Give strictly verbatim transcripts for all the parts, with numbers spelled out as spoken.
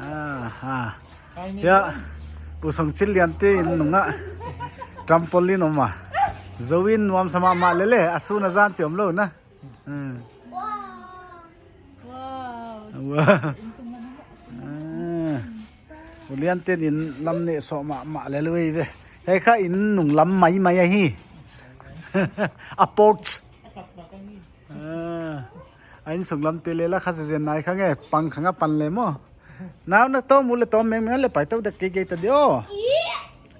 Ah, ah. Ya, U Songchil Lian te inn nung ah trampoline om a. Zoe in nuamsa mahmah lele, a sun a zan chi omlou na. Hmm. Wow. Wow. Ah. U Lian te'n inn lam neh sawm mahmah lele ve. Hiai kha inn nung lam maimai ahi. A porch. Ah. A inn sung lam te leh la kha zenzen nai kha nge, pang khang a pan le maw. Nau na tawm u leh tawm mengmeng leh paitou dek kei kei ta di aw.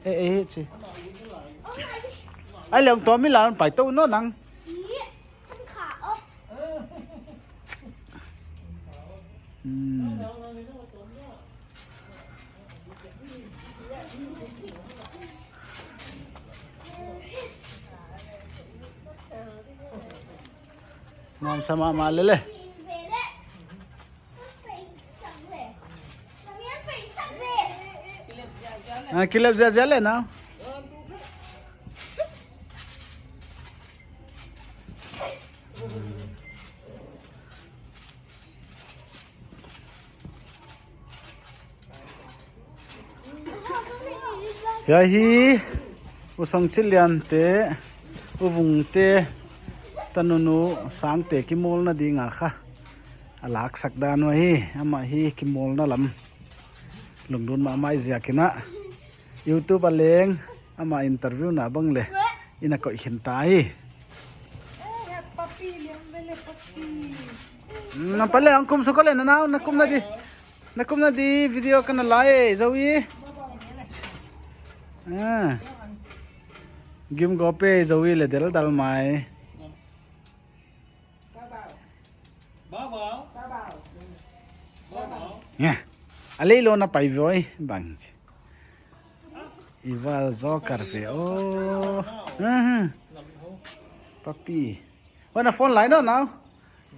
Eh, eh, chi. Ai leh tawm mi la paitou no nang. Hmm. Nuamsa mahmah lele. Ah, kilep ziahziah le na. Hiai hi U Songchil Lian te, U Vung te, tanunu Sang te kimawlna ding a kha a laksak dan uh ahi. Amah hi kimawlna lam lunglut mahmah ziakin a YouTube a leng amah interview na bang leh inn a koih khin ta hi. Eh, puppy, liam vele puppy. Na pale ang kum suk le na nau, na kum na di. Na kum na di video ka na la e, Zoe. Ah. Gim go pe Zoe le del dal mai. Ya. A lei lou na pai voi bang. I val zaw kar ve aw. Aha. Puppy. Wan a phone line no now.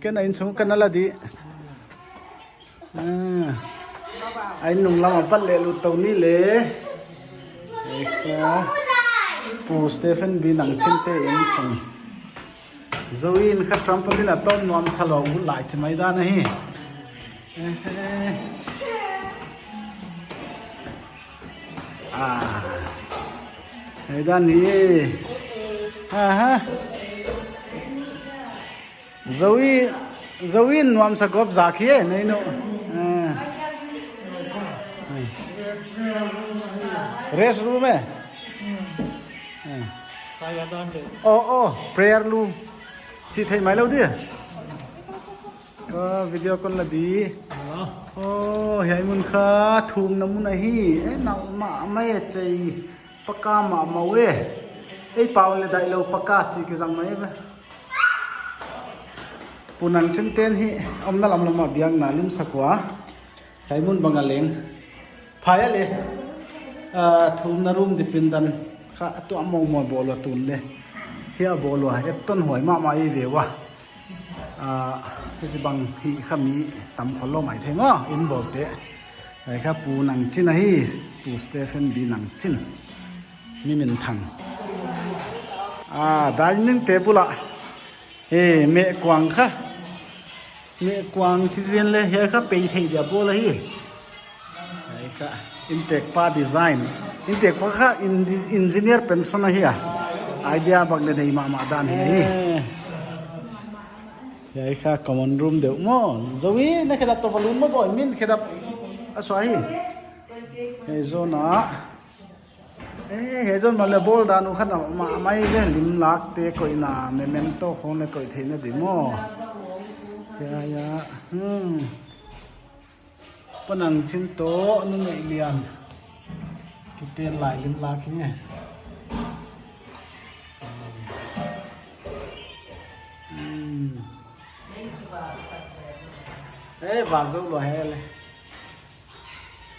Ken a inn sung ka na la di. Ah. A inn nung lam a pat leh lut tou ni le. Eka. Pu Stephen B Nangchin te inn sung. Zoe in kha trampoline a tawm nuamsa lou lai chi mai dan ahi. Ehe. Ah. Hei dan hi. Aha. Zoe, Zoe nuamsa gop zak hi e, nei no. Ah. Rest room e. Ah. Oh, oh, prayer room. Chi thei mai lou di. Ah, video kon la di. Oh, hiai mun kha thumna mun ahi. Eh, nau mahmah e chei. Paka mahmah e. Ei pau le dai lou paka chi kizang mai ve. Pu Nangchin ten hi omna lamlam a biakna lim sak ua. Hiai mun bang a leng. Phai a le. Ah, thumna room dipin dan kha a tuam mawngmawng bawl ua tun le. Hiai a bawl ua, etton huai mahmah i ve ua. Ah, hichibang hi kha mi tam khol lou mai thei maw, inn bawl te. Hiai kha Pu Nangchin ahi, Pu Stephen B Nangchin. Mi minthang. Ah, dining table ah. Eh, meh kuang kha. Meh kuang chi zen le, hiai kha pei thei dia bawl ahi. Hiai kha, inntek pa design. Inntek pa kha en-, engineer pension ahi a. Idea bang le nei mahmah dan hi ahi. Eh. Hiai kha common room deuh maw. Zoe, na khedap toh va lut maw boy, min khedap a suah hi. Hiai zon a. Eh, hiai zon mah le bawl dan uh kha na mahmah e, lim lak te koihna, memento khong le koih theihna di maw. Ya, ya. Hmm. Pa Nangchin toh numei lian. Kiten lai lim lak hi. Hmm. Eh, vak zou lua hel e.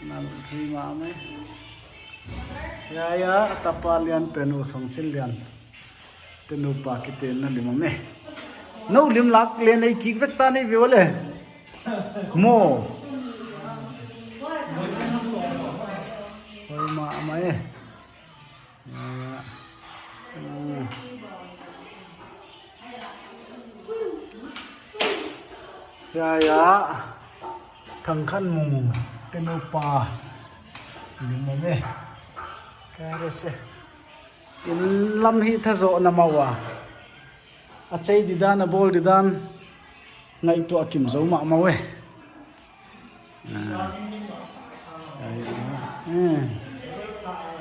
Na lungthim a mai. Ya, ya, tapa lian pen U Songchil Lian. Te nupa kitenna lim a mai. Nou lim lak le nei kik vek ta nei ve ua le. Maw. Hoi mahmah e. Ya, ya. Ya, ya. Khangkhanmung te nupa. Lim mawk e. Ka re se. Inn lam hi tha zoh na mah ua. A chei didan, a bawl didan. Ngaihtuah kim zou mahmah e. Ah. Eh.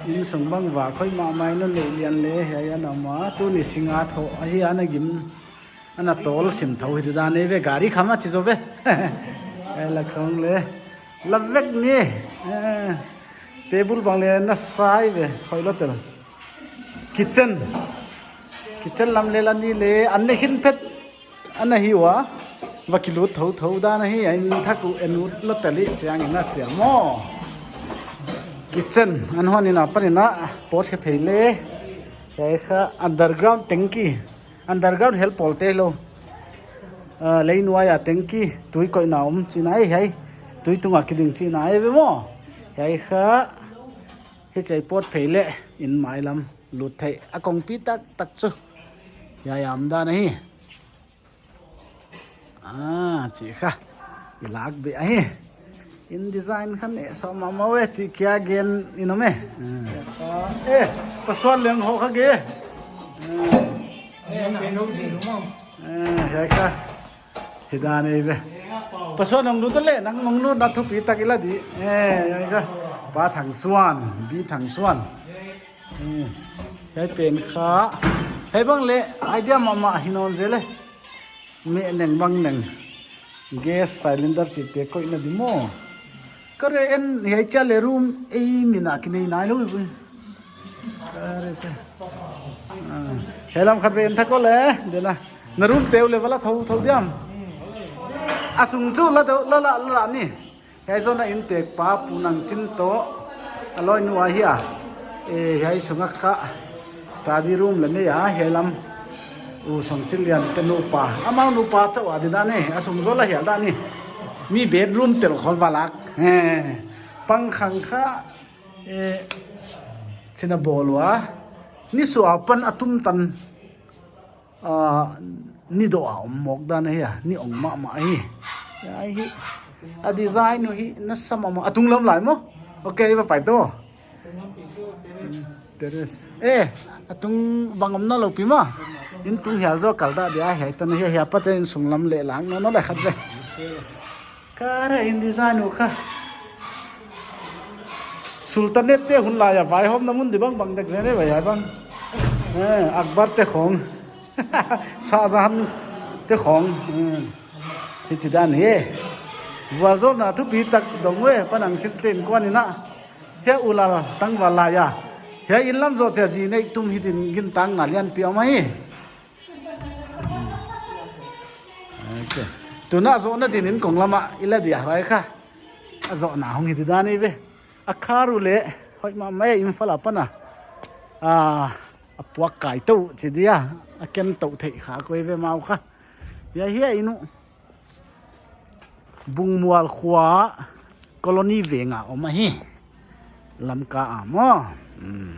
Inn sung bang va khoi mahmah in, a neih lian le, hiai ana ma, tuni singa thoh, ahi ana gim, ana tawl sim thou hi didan e ve, gari kham a chi zou ve. Eh, la khong le, la vek ni, eh, table bang le na sai ve, khoi lou tel. Kitchen. Kitchen lam le la ni le, an le hin phet. Ana hi ua, va kilut thouthou dan ahi, a inn thak uh en ut lou tel i chiang in a chia maw. Kitchen, an hon in apan in a pawt khe phei le. Hiai kha underground tanky, underground hel pawl te lou. Ah, lei nuai a tanky, tui koihna om chihna ahi hiai. Tui tunga kiding chihna ahi ve maw. Hiai kha, hichi a i pawt phei le, inn mai lam lut theih. A kongpi taktak chu. Hiai a om dan ahi. Ah, chi kha. I lak beh ahi. Inn design kha neh sawm mahmah e, chi kia gen in om e. Ah. Eh, pasuan leng ho kha ge. Ah. Eh, hiai kha. Hi dan ei ve. Pasuan nong lut le, nang nong lutna thupi tak i la di. Eh, hiai kha. Pa Thangsuan, Bi Thangsuan. Hmm. Hiai pen kha. Hiai bang le, idea mahmah hi nawn zel e. Meh neng bang neng. Gas cylinder chihte koihna di maw. Ka re en hiai chia le room ei min a kinei nai lou i vui. Ka re se. Ah. Hiai lam khat ve en thak o le. Dena. Na room te uh le va la thouthou diam. A sung chu la deuh, la la, la la ni. Hiai zawn a inntek pa Pu Nang Chin toh a lawinu ahi a. Eh, hiai sung a kha study room la nei a, hiai lam U Song Chin Lian te nupa. Amau nupa chauh a di dan e, a sung zaw la hial dan ni. Mi bedroom tel khol va lak. Eh, pangkhang kha, eh, china bawl ua. Ni suah apan a tum tan. Ah, ni doh a om mawk dan ahi a, ni ong mahmah ahi. Hiai hi. A design uh hi nasa mahmah. A tunglam lai maw? Okay, va pai tou. Terrace. Eh, a tung bang om na lou pi maw. Inn tung hial zaw kal dah dia hiai tan ahi a, hiai apat in sunglam le lang nawn nawn le khat ve. Ka re in design uh kha. Sultanate te hun lai a vaihawmna mun di bang bang dek zen e, vai hiai bang. Eh, Akbar te khong. Shah Jahan te khong. Eh. Hichi dan hi. Vualzawlna thupi tak dong ve, Pa Nang Chin te innkuan in a. Hiai U Lal tangval lai a. Hiai inn lam zoh chia zi nei tum hi din gintakna lianpi om ahi. Ok. Tuna zohna din in kong lam a i la dia hiai kha. A zohna hong hi di dan ei ve. A kharu le, hoih mahmah e Imphal apan a. Ah, a puak kai tou chi dia. A ken tou theih kha koi ve mau kha. Hiai hiai inn uh. Bungmual khua colony veng a om ahi. Lamka a maw. Hmm.